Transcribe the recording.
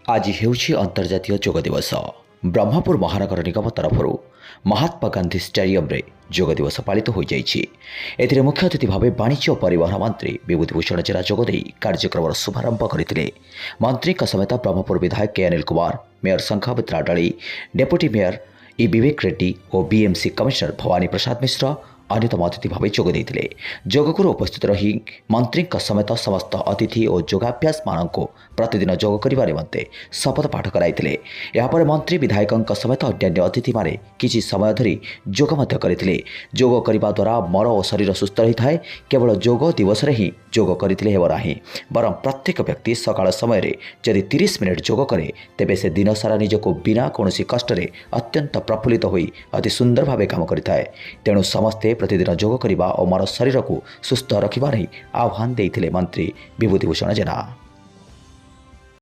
ଆଜି ହେଉଛି ଅନ୍ତର୍ଜାତୀୟ ଯୋଗ ଦିବସ। ବ୍ରହ୍ମପୁର ମହାନଗର ନିଗମ ତରଫରୁ ମହାତ୍ମା ଗାନ୍ଧୀ ଷ୍ଟାଡିୟମରେ ଯୋଗ ଦିବସ ପାଳିତ ହୋଇଯାଇଛି। ଏଥିରେ ମୁଖ୍ୟ ଅତିଥି ଭାବେ ବାଣିଜ୍ୟ ଓ ପରିବହନ ମନ୍ତ୍ରୀ ବିଭୂତି ଭୂଷଣ ଜେନା ଯୋଗଦେଇ କାର୍ଯ୍ୟକ୍ରମର ଶୁଭାରମ୍ଭ କରିଥିଲେ। ମନ୍ତ୍ରୀଙ୍କ ସମେତ ବ୍ରହ୍ମପୁର ବିଧାୟକ K Anil Kumar, mayor Sanghamitra Dalei, deputy mayor E Bibek Reddy ଓ ବିଏମ୍ସି କମିଶନର ଭବାନୀ ପ୍ରସାଦ ମିଶ୍ର ଅନ୍ୟତମ ଅତିଥି ଭାବେ ଯୋଗ ଦେଇଥିଲେ। ଯୋଗଗୁରୁ ଉପସ୍ଥିତ ରହି ମନ୍ତ୍ରୀଙ୍କ ସମେତ ସମସ୍ତ ଅତିଥି ଓ ଯୋଗାଭ୍ୟାସମାନଙ୍କୁ ପ୍ରତିଦିନ ଯୋଗ କରିବା ନିମନ୍ତେ ଶପଥ ପାଠ କରାଇଥିଲେ। ଏହାପରେ ମନ୍ତ୍ରୀ, ବିଧାୟକଙ୍କ ସମେତ ଅନ୍ୟାନ୍ୟ ଅତିଥିମାନେ କିଛି ସମୟ ଧରି ଯୋଗ ମଧ୍ୟ କରିଥିଲେ। ଯୋଗ କରିବା ଦ୍ୱାରା ମନ ଓ ଶରୀର ସୁସ୍ଥ ରହିଥାଏ। କେବଳ ଯୋଗ ଦିବସରେ ହିଁ ଯୋଗ କରିଥିଲେ ହେବ ନାହିଁ, ବରଂ ପ୍ରତ୍ୟେକ ବ୍ୟକ୍ତି ସକାଳ ସମୟରେ ଯଦି 30 ମିନିଟ୍ ଯୋଗ କରେ, ତେବେ ସେ ଦିନସାରା ନିଜକୁ ବିନା କୌଣସି କଷ୍ଟରେ ଅତ୍ୟନ୍ତ ପ୍ରଫୁଲ୍ଲିତ ହୋଇ ଅତି ସୁନ୍ଦର ଭାବେ କାମ କରିଥାଏ। ତେଣୁ ସମସ୍ତେ ପ୍ରତିଦିନ ଯୋଗ କରିବା ଓ ମନ ଶରୀରକୁ ସୁସ୍ଥ ରଖିବା ନେଇ ଆହ୍ୱାନ ଦେଇଥିଲେ ମନ୍ତ୍ରୀ ବିଭୂତି ଭୂଷଣ ଜେନା।